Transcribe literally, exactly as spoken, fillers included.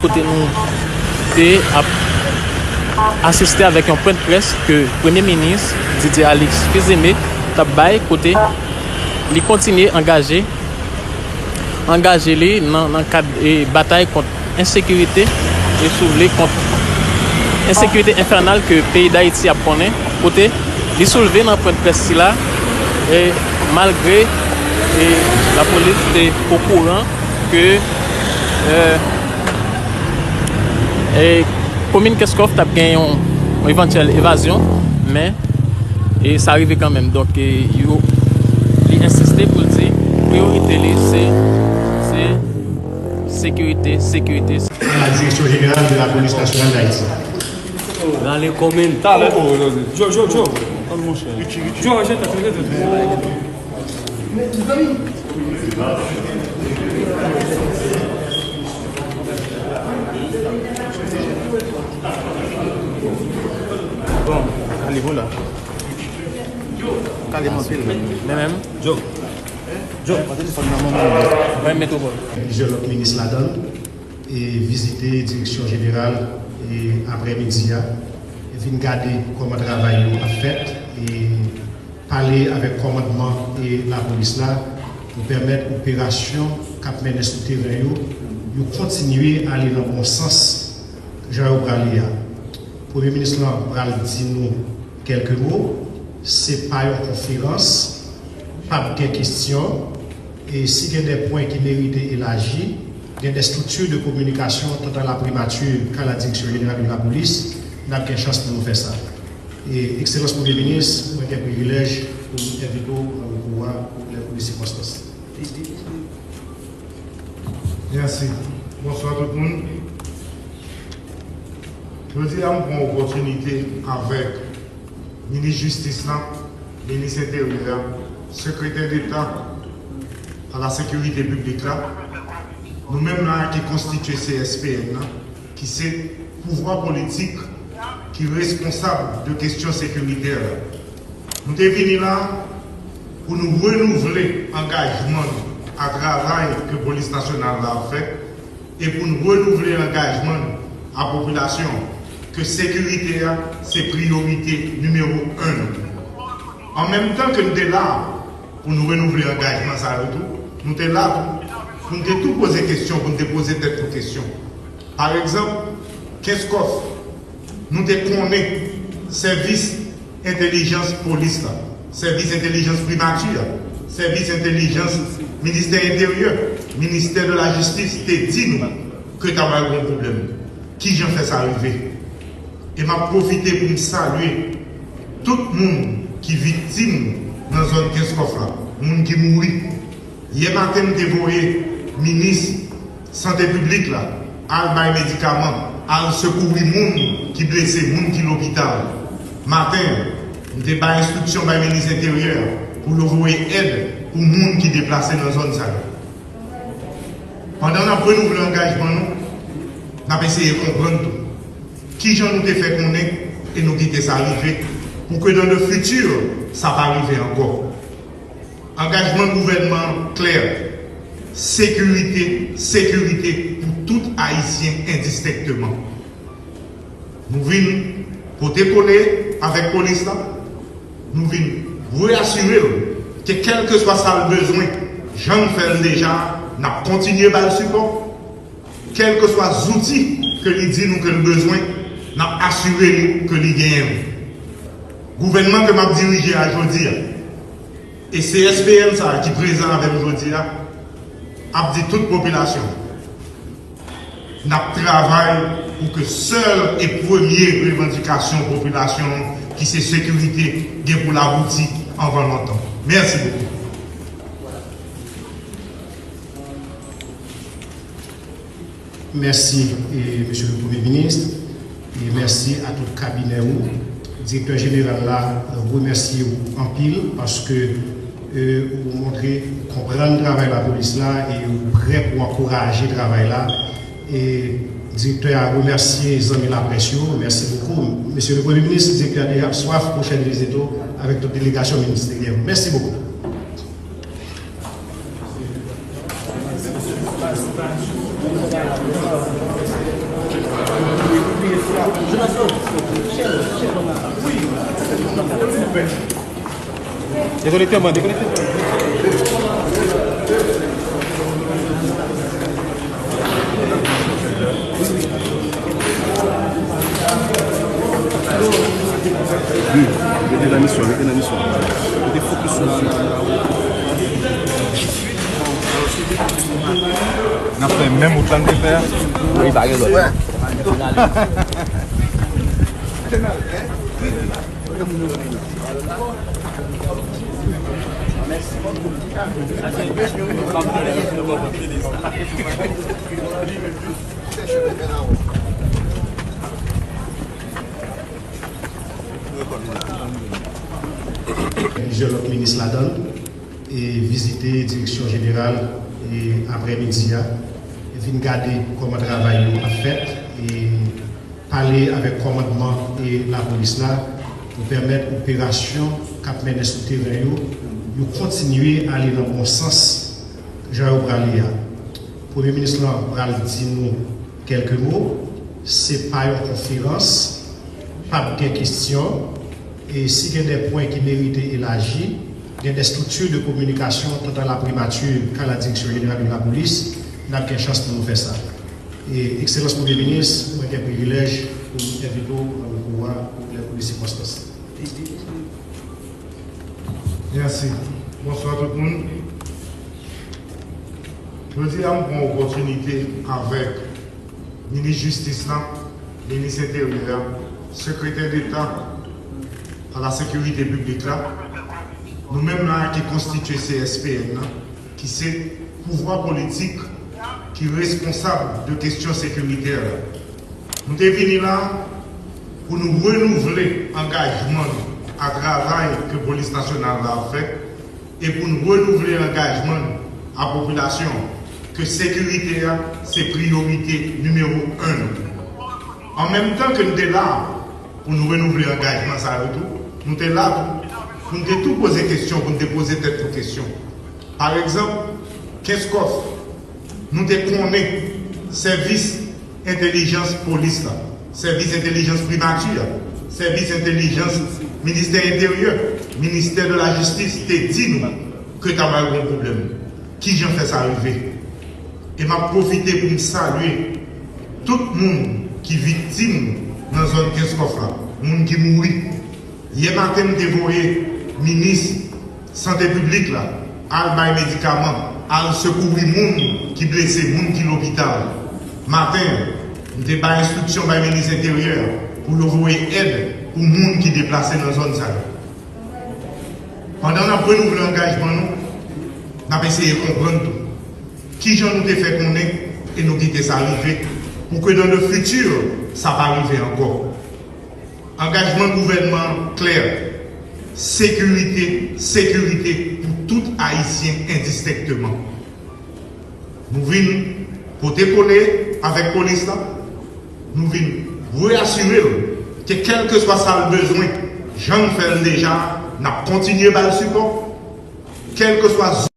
Kote nou te ap asiste avèk yon pwen de près ke Premye Minis Didier Alix Fils-Aimé t ap bay, kote li kontinye angaje, angaje li nan, nan kad, e, batay kont ensekirite, e si w vle, kont ensekirite enfènal ke peyi Dayiti ap konnen, kote li soulve nan pwen de près sila, e malgre, e, lapolis te okouran ke, e, e, komin Kenskòf t ap gen yon, yon evantyèl evazyon, men, e, sa rive kanmenm. Donk, e, yo, li ensiste pou l di priyorite li se, se sekirite, sekirite. À la Direction Générale de la Police Nationale d'Haïti. Rale komin. Talè. Joe, Joe, Joe. Joe, jete, jete. Bon, kalib ou la. Kalib anpil. Men menm. Joe. Joe, pran telefòn nan manman. Mwen Metwopòl. Plizyè lòt minis ladan l, e vizite direksyon jeneral, e aprè midi a, e vin gade kòman travay yo ap fèt, e pale avèk kòmandman e lapolis la pou pèmèt operasyon k ap mennen sou teren yo, yo kontinye ale nan bon sans jan yo prale a. Premye minis lan pral di nou kèlke mo, se pa yon konferans, p ap gen kesyon, e si gen de pwen ki merite elaji, gen de structures de communication tant à la primature qu'à la direction générale de la police, n ap gen chans pou nou fè sa. E, Ekselans Premye Minis, mwen gen privilèj pou m envite w nan repo a pou lè pou de sikonstans. Mèsi. Bonswa tout moun. Jodi a, m pran opòtinite avèk minis jistis la, minis enteryè a, sekretè deta a la sekirite piblik la, nou menm la ki konstitye C S P N nan, ki se pouvwa politik ki responsab de kesyon sekiritè la. Nou te vini la pou nou renouvle angajman nou a travay ke Polis Nasyonal la ap fè e pou nou renouvle angajman nou a popilasyon ke sekirite a se priyorite nimewo en nou. An menm tan ke nou te la pou nou renouvle angajman sa yo tou, nou te la tou pou nou te tou poze kesyon, pou nou te poze tèt nou kesyon. Pa egzanp, Kenskòf, nou te konnen sèvis entèlijans polis la, sèvis entèlijans primati a, sèvis entèlijans ministè enteryè, ministè de la jistis te di nou ke ta pral gen yon pwoblèm. Kijan fè sa rive? E m ap pwofite pou m salye tout moun ki viktim nan zòn Kenskòf la, moun ki mouri. Yè maten, m te voye minis sante piblik la al bay medikaman, al sekouri moun ki blese, moun ki lopital. Maten, m te bay enstriksyon bay minis enteryè pou yo voye èd pou moun ki deplase nan zòn sa yo. Pandan n ap renouvle angajman nou, n ap eseye konprann tou kijan nou te fè konnen e nou kite sa rive, pou ke dans le futur, sa pa rive ankò. Angajman gouvènman an klè, sekirite, sekirite pou tout Ayisyen endistenkteman. Nou vin pote kole avèk polis la, nou vin reasire l ke kèlkeswa sa l bezwen, jan n fè l deja, n ap kontinye ba l sipò. Kèlkeswa zouti ke li di nou ke l bezwen, n ap asire li ke li genyen l. Gouvènman ke m ap dirije a jodi a, e C S P N sa a ki prezan avè m jodi a, ap di tout popilasyon, n ap travay pou ke sèl e premye revandikasyon popilasyon an, ki se sekirite, gen pou l abouti anvan lontan. Mèsi bokou. Mèsi, e, Mesye le Premye Minis, e mèsi a tout kabinè ou. Direktè jeneral la remèsye ou anpil paske, e, ou montre ou konprann travay lapolis la e ou prè pou ankouraje travay la. E direktè a remèsye zanmi laprès yo. Mèsi bokou. Mesye le Premye Minis, direktè a deja ap swaf pwochèn vizit ou avèk tout delegasyon ministeryèl. Mèsi bokou. Dekonekte mwen, dekonekte. Wi, rete nan misyon, rete nan misyon. Rete fokis sou misyon. N ap fè menm wout la n te fè a. Wi, pa gen lòt. Plizyè lòt minis ladan l, e vizite direksyon jeneral, e aprèmidi a, e vin gade kòman travay yo ap fèt, e pale avèk kòmandman e lapolis la pou pèmèt operasyon k ap mennen sou teren yo, yo kontinye ale nan bon sans jan yo prale a. Premye minis lan pral di nou kèlke mo, se pa yon konferans, p ap gen kesyon, e si gen de pwen ki merite elaji, gen de structures de communication tant à la primature qu'à la direction générale de la police, n ap gen chans pou nou fè sa. E, Ekselans Premye Minis, mwen gen privilèj pou m envite w nan loko a pou lè pou de sikonstans. Mèsi. Bonswa tout moun. Jodi a, m pran opòtinite avèk minis jistis la, minis enteryè a, sekretè deta a la sekirite piblik la, nou menm la ki konstitye C S P N nan, ki se pouvwa politik ki responsab de kesyon sekiritè la. Nou te vini la pou nou renouvle angajman nou a travay ke polis nasyonal la ap fè e pou nou renouvle angajman nou a popilasyon ke sekirite a se priyorite nimewo en nou. An menm tan ke nou te la pou nou renouvle angajman sa yo tou, nou te la tou pou nou te tou poze kesyon, pou nou te poze tèt nou kesyon. Pa egzanp, Kenskòf, nou te konnen sèvis entèlijans polis la, sèvis entèlijans primati a, sèvis entèlijans ministè enteryè, ministè de la jistis te di nou ke ta pral gen pwoblèm. Kijan fè sa rive? E m ap pwofite pou m salye tout moun ki viktim nan zòn Kenskòf la, moun ki mouri. Yè maten, m te voye minis sante piblik la al bay medikaman, al sekouri moun ki blese, moun ki lopital. Maten, m te bay enstriksyon bay minis enteryè pou yo voye èd pou moun ki deplase nan zòn sa yo. Pandan n ap renouvle angajman nou, n ap eseye konprann tou kijan nou te fè konnen e nou kite sa rive, pou ke dans le futur, sa pa rive ankò. Angajman gouvènman an klè. Sekirite, sekirite pou tout Ayisyen endistenkteman. Nou vin pote kole avèk polis la. Nou vin reasire l ke kèlkeswa sa l bezwen, jan n fè l deja, n ap kontinye ba l sipò. Kèlkeswa